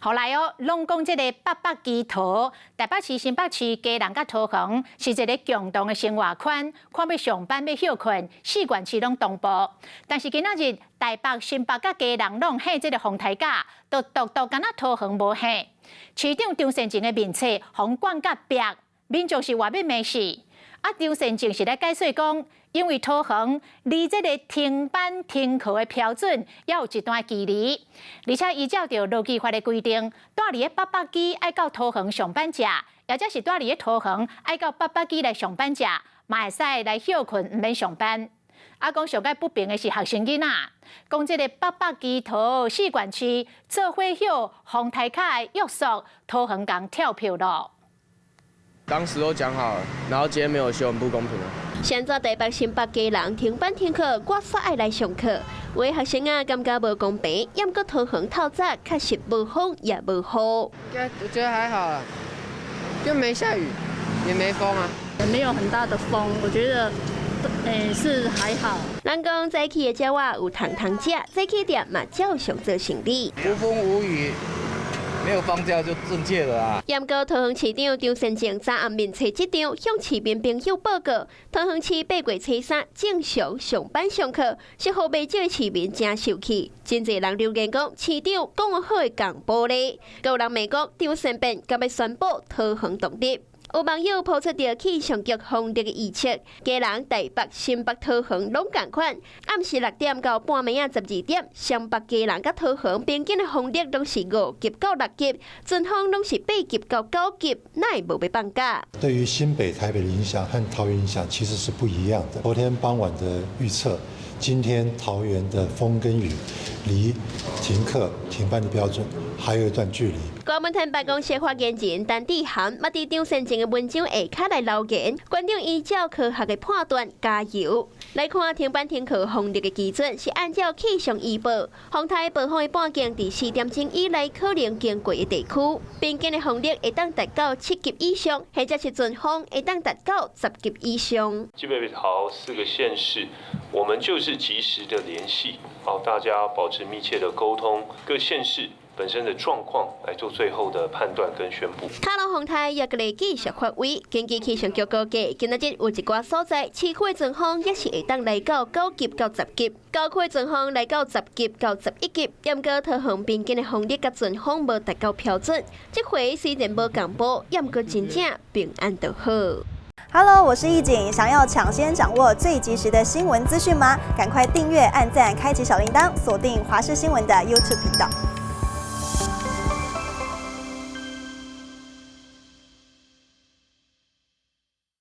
後來哦，攏講這个北北基桃，台北市、新北市、基隆佮桃園是一个共同的生活圈，看欲上班欲歇睏，四縣市攏同步。但是今仔日台北、新北佮基隆攏彼這个風颱假，都獨獨敢若桃園無彼。市長張善政的面冊予人灌甲煏，民眾是話欲罵死。啊，張善政是咧解說講，因為桃園離這个停班停課的標準猶有一段距離，而且依照著勞基法的規定，蹛佇咧北北基愛到桃園上班者，抑者是蹛佇咧桃園愛到北北基來上班者，嘛會使來歇睏，毋免上班。啊，講上蓋不平的是學生囡仔，講這个北北基桃四縣市做伙歇風颱假的約束，桃園共跳票囉。當時都講好了，然後今天沒有休，很不公平啊！現在台北、新北基隆停班停課，我煞愛來上課，有的學生啊感覺無公平，猶閣桃園透早確實無風也無雨。我覺得還好啊，就沒下雨，也沒風啊，也沒有很大的風，我覺得是還好。人講早起的鳥仔有蟲通食，早起店嘛照常做生理。無風無雨，沒有放假就正確了啊！毋過桃園市長張善政昨暗面冊這張向市民朋友報告，桃園市8月初3正常上班上課，是予袂少的市民誠受氣。真濟人留言講市長講好會共玻璃，閣有人罵講張善政敢欲宣布桃園獨立。有網友拋出著氣象局風力的預測，基隆、台北、新北、桃園攏仝款。暗時6點到半暝仔12點，雙北、基隆佮桃園平均的風力攏是5級到6級，陣風攏是8級到9級，哪會無欲放假？對於新北、台北的影響和桃園影響其實是不一樣的。昨天傍晚的預測，今天桃園的風跟雨離停課停班的標準還有一段距離。高文騰辦公室發言人陳志涵，嘛佇張善政的文章下跤來留言，館長依照科學的判斷加油。來看停班停課風力的基準是按照氣象預報，風颱暴風的半徑佇4點鐘以內可能經過的地區，平均的風力會當達到7級以上，或者是陣風會當達到10級以上。基北桃四個縣市，我們就是及時的聯繫，好，大家保持密切的溝通，各縣市本身的狀況來做最後的判斷跟宣布。卡羅風颱猶閣咧繼續發威，根據氣象局估計，今仔日有一寡所在市區的陣風也是會當來到9級到10級，郊區的陣風來到10級到11級。毋過桃園平均的風力佮陣風無達到標準，這回雖然無共步，毋過真正平安就好。 Hello，我是易景，想要搶先掌握最及時的新聞資訊嗎？趕快訂閱、按讚、開啟小鈴鐺，鎖定華視新聞的 YouTube 頻道。